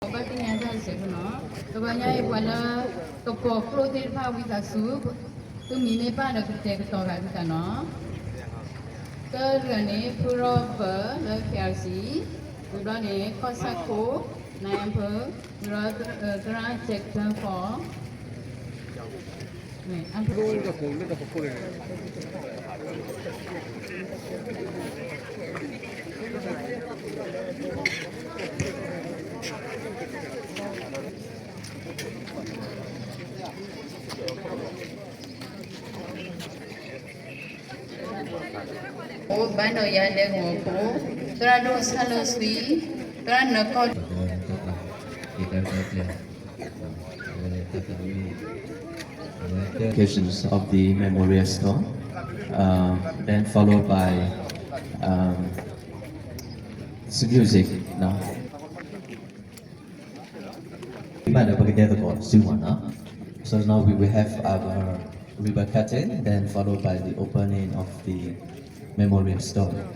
ဘၣ်သ့ၣ်ညါတၢ်စဲးဖိနီၤ, တဘျီညါအံၤပှၤလၢ ကပိာ်ကျိသ့ၣ်တဖၣ်ဝံသးစူၤ, သုမံၤမ့ၢ်ဘၣ်ဒီးကတဲာ်ကတီၤဂၤသုသးနီၤ. တၢတဂၤန့ၣ် ဖုရီဘၢၣ်လၢ K R C, ဝံၤဘျီန့ၣ် ကီၢ်ဆၣ်ခိၣ် နၢယၣ်ဖၢ, ဝံၤဘျီ သရၣ်စဲးကတၢၢ်ဖီ အိၣ်ဘၣ်နီၢ်ယါဒဲကဝီၤဖိ, သရၣ်ဒိၣ်ဆၣ်လၢသွံ, သရၣ်နၢကီၢ် Occasions of the memorial stone, uh, then followed by, um, some music, no? But the Pagade the God, Simona. So now we will have our ribbon cutting, then followed by the opening of the memorial stone.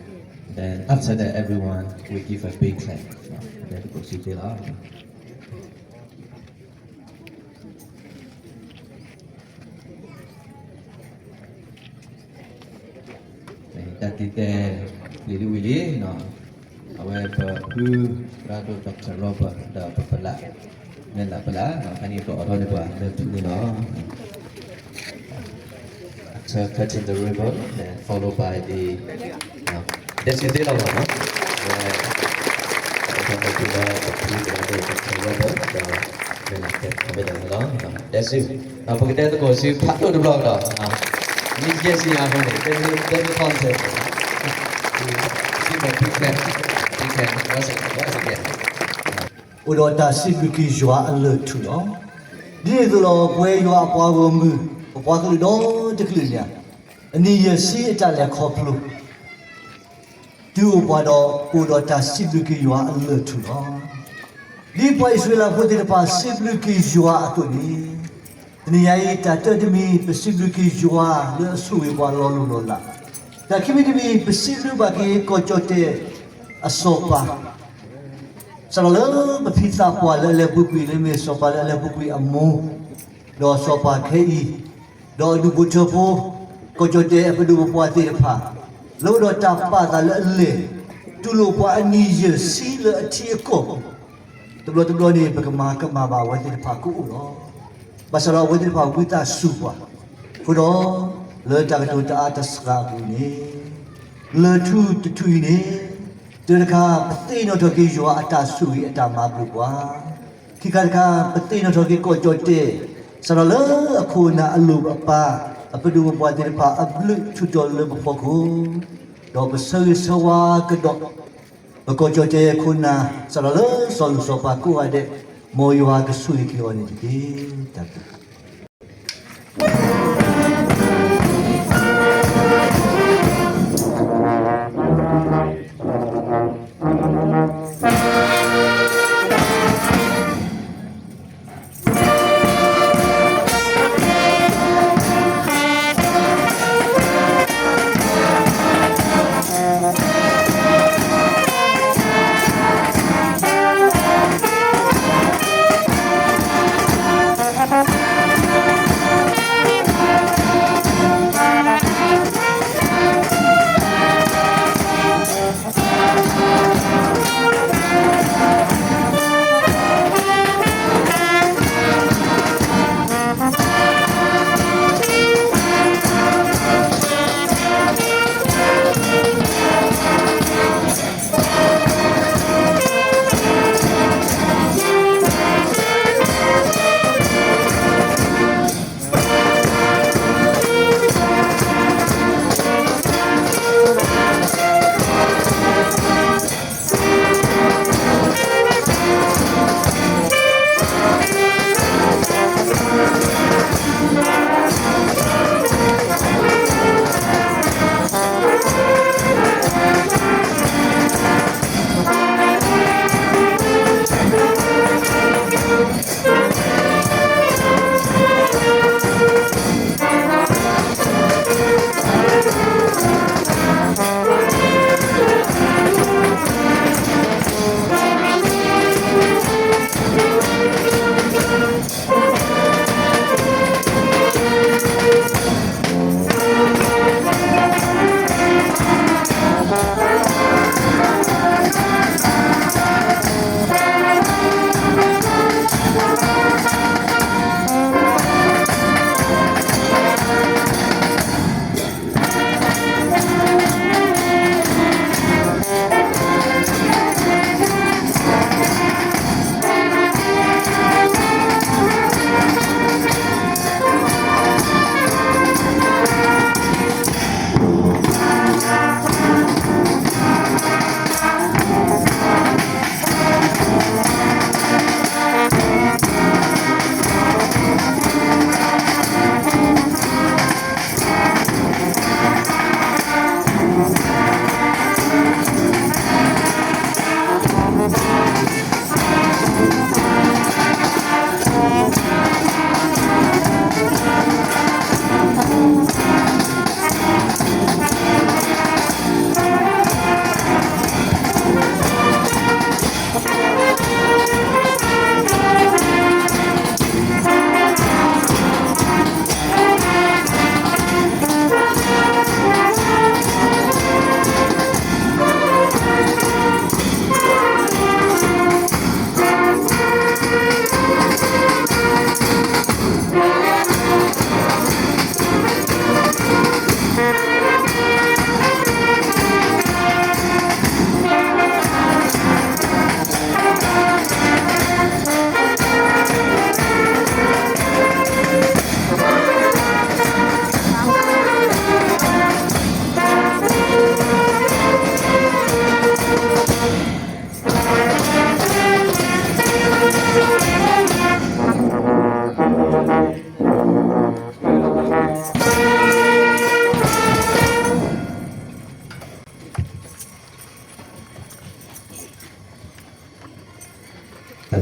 Then after that, everyone will give a big clap. No? Then the တၢ်တံၢ်တဲာ်လံၤလံၤဝံၤလံနီၤ, အဝဲပဖု သရၣ်ဒိၣ် Doctor Robert ဒီးပပလး, မ့ၢ်လၢပလးနီၤ, ဖဲန့ၣ်ပအိးထီၣ်န့ၢ်ပှၤလၢထူန့ၣ်လီၤ. After cutting the ribbon, then followed by the, uh, ဒဲစူသ့လီၤနီၤ, ဒီးပကတဲသကိးစုဖးဒိၣ်တဘျီကဒီး, မ့ၢ်လၢကဲ ဒဲစူ, ပကတဲသကိးစုဖးဒိၣ်တဘျီကဒီး, မ့ၢ်ယဲၢ်ဆံညါအဃိန့ၣ် တဲမ့ၢ် တဲမ့ၢ် concert, give a big clap, big clap, once again, once again. အိၣ်ဒီးတၢ်စံးဘျုးက့ၤယွၤအလၢၢ်ထူၣ်လီၤ. ဒ်န့ၣ်အသိးလီၤ ပဝဲယွၤအပှၤဂီၢ်မုၢ်, ပပှၤကလုာ်ဒီတကလုာ်န့ၣ်, အနံၣ်ယဲၢ်ဆံအတၢ်လဲၤခီဖျိ တုၤအိၣ်ပှၤဒီး ပအိၣ်ဒီးတၢ်စံးဘျုးက့ၤယွၤအလၢၢ်ထူၣ်လီၤ. ဒ်ပှၤအံၣ်စရ့လးဖိသ့ၣ်တဖၣ်စံးဘျုးက့ၤယွၤအသိးန့ၣ်, တနံၤညါအံၤ တၢ်တၢတမံၤ ပစံးဘျုးက့ၤယွၤလၢအဆိၣ်ဂ့ၤပှၤလီၤလိၤလီၤလး, တၢ်ခံမံၤတမံၤ ပစံးဘျုးဘၣ်က့ၤကီၢ်ကၠီၣ်တဲၣ်အစီၤပၤ စးထီၣ်လၢပဖံသးပှၢ်လၢအလဲၤပူၤကွံာ် လၢမ့ၢ်စီၤပၤလၢအလဲၤပူၤကွံာ်အမိၢ်, ဒီးစီၤပၤခဲအံၤ, ဒီးအဒူၣ်ဖိထၢဖိ, ကီၢ်ကၠီၣ်တဲၣ်အပဒိၣ်ပပှၢ်သ့ၣ်တဖၣ်, လၢအိၣ်ဒီးတၢ်ပာ်သးလၢအလဲၢ်, တူၢ်လိာ်ပှၤအနံၣ်ယဲၢ်ဆံလၢအထံအကီၢ်, တဘျီတဘျီန့ၣ် ပကမၤကမၣ်ဘၣ်အဝဲသ့ၣ်တဖၣ်ကအိၣ်လီၤ. ဘၣ်ဆၣ်ဒီးအဝဲသ့ၣ်တဖၣ်ဝံသးစူၤပှၤ, အဃိဒီး လၢတၢ်ကတိၤတအါတစှၤအပူၤန့ၣ် လၢၢ်ထူၣ်တထူၣ်အံၤန့ၣ်, တၢတခါ ပသ့ၣ်နီၣ်ထီၣ်က့ၤယွၤအတၢ်ဆိၣ်ဂ့ၤအတၢ်မၤဘျုးပှၤ, ခံခါတခါ ပသ့ၣ်နီၣ်ထီၣ်က့ၤကီၢ်ကၠီၣ်တဲၣ်, စးထီၣ်လၢအခိၣ်အနၢ်အလိၣ်အပၢ်, အပဒိၣ်ပပှၢ်သ့ၣ်တဖၣ်အဘျုးထူးတီၤလၢပဖီခိၣ်, ဒီးပဆၢဂ့ၤဆၢဝါကဒီး ပကီၢ်ကၠီၣ်တဲၣ်ခိၣ်နၢ် စးထီၣ်လၢစီၤလိၤစီၤပၤကိးဂၤဒဲး, မ်ယွၤကဆိၣ်ဂ့ၤက့ၤအီၤန့ၣ်တက့ၢ်. တၢ်ဘျုး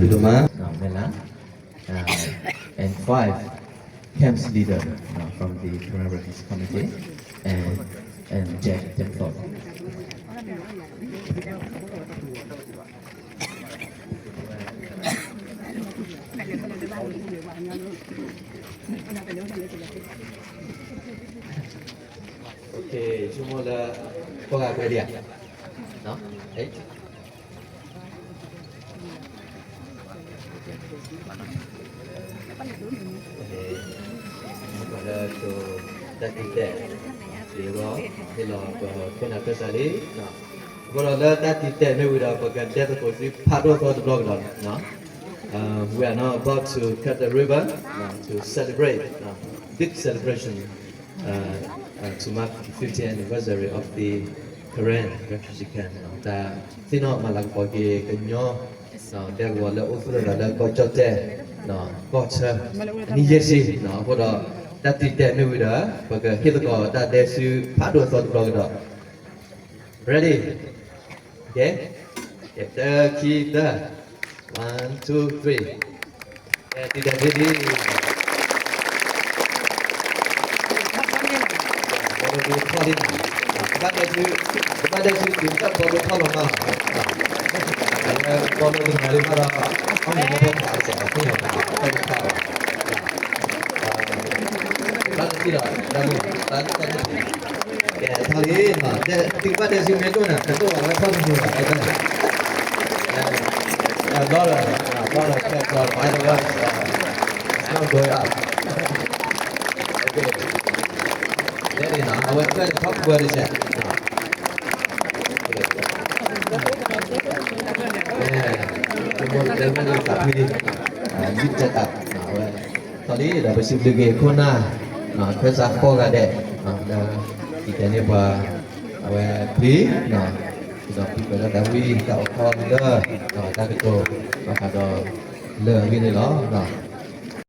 Duma, uh, Mela, uh, and five camps leader, uh, from the Karen Refugee Committee, and, and Jack Temple. Okay, ဆိကမိၣ်လၢ ပှၤဂၤကွဲးဒံးဧါ, နော်, eight. လၢ တၢ်တံာ်တဲာ် ဒ်အဂီၢ် ဟ့ၣ်လီၤပခိၣ်နၢ်ခၢၣ်စးလံ, အဃိဒီးလၢတၢ်တံာ်တဲာ်မ့ၢ်ဝံၤဒီး ပကဒဲသကိးသုဖးဒိၣ်သီတဘျီကဒီးန့ၣ်, uh, we are now about to cut the ribbon, uh, to celebrate, uh, big celebration, uh, uh, to mark the fiftieth anniversary of the Karen refugee camp, တၢ်သ့ၣ်နီၣ်မၤလၤကပီၤက့ၤကညီ ဒဲကဝီၤလၢအိၣ်သူၣ်လီၤဒီးလၢကီၢ်ကၠီၣ်တဲၣ် ကီၢ်ဆၢ အနံၣ်ယဲၢ်ဆံ, အဃိဒီး တၢ်တံာ်တဲာ်မ့ၢ်ဝံၤဒီး ပကဟ့ၣ်သကိးတၢ်ဒဲစုဖးဒိၣ်သီတဘျီကဒီး, ready, okay, တၢ ခံ သၢ, one, two, three, ကဲ တံာ်တဲာ်ဒ် ဘီဒိထီၣ်လံ, ကဘၣ်ဒဲစု, ကဘၣ်ဒဲစုတုၤတၢ်ဘီဒိထီၣ်လီၤမး, ဘီဒိတမၤလံဘၣ်ဒီး အီၣ်မ့ၤမ့ၢ်ဘၣ်တၢ်အစဲး အခိၣ်ညါဘၣ် တၢ်တခါဘၣ်, ဘၣ်တထံၣ်ဒီး တၢ်မုၢ် တၢ်တထံၣ်, ကဲ ထီၣ်လံ, တုၤကဘၣ်ဒဲစုမ့ၢ်ဒိၣ်န့ၣ် ကဒိၣ်ဘၣ်ဝဲထီၣ်တမံၤဘၣ်, ဘီဒိ, ဘီဒိ, ခဲ ဘီဒိ, it's not going up. လဲၤလံနီၤ အဝဲထွဲထီၣ်ပှဲၤတစဲး, မ့ၢ်တမ့ၢ်သးဖှံလံ, ယုၢ်တၢ်တၢ်, အဝဲ ထီၣ်လံဒီးပစံးဘျုးက့ၤခိၣ်နၢ် ခၢၣ်စးကိးဂၤဒဲး လၢ တံာ်တဲာ်န့ၢ်ပှၤ အဝဲပျံၤ ဒီးပျံၤကွံာ်လၢတၢ်ဝံတၢ်အိၣ်ထီၣ်လၢ တၢ်ကတိၤ ဘၣ်ဃးဒီးလၢအဂ့ၢ်န့ၣ်လီၤ.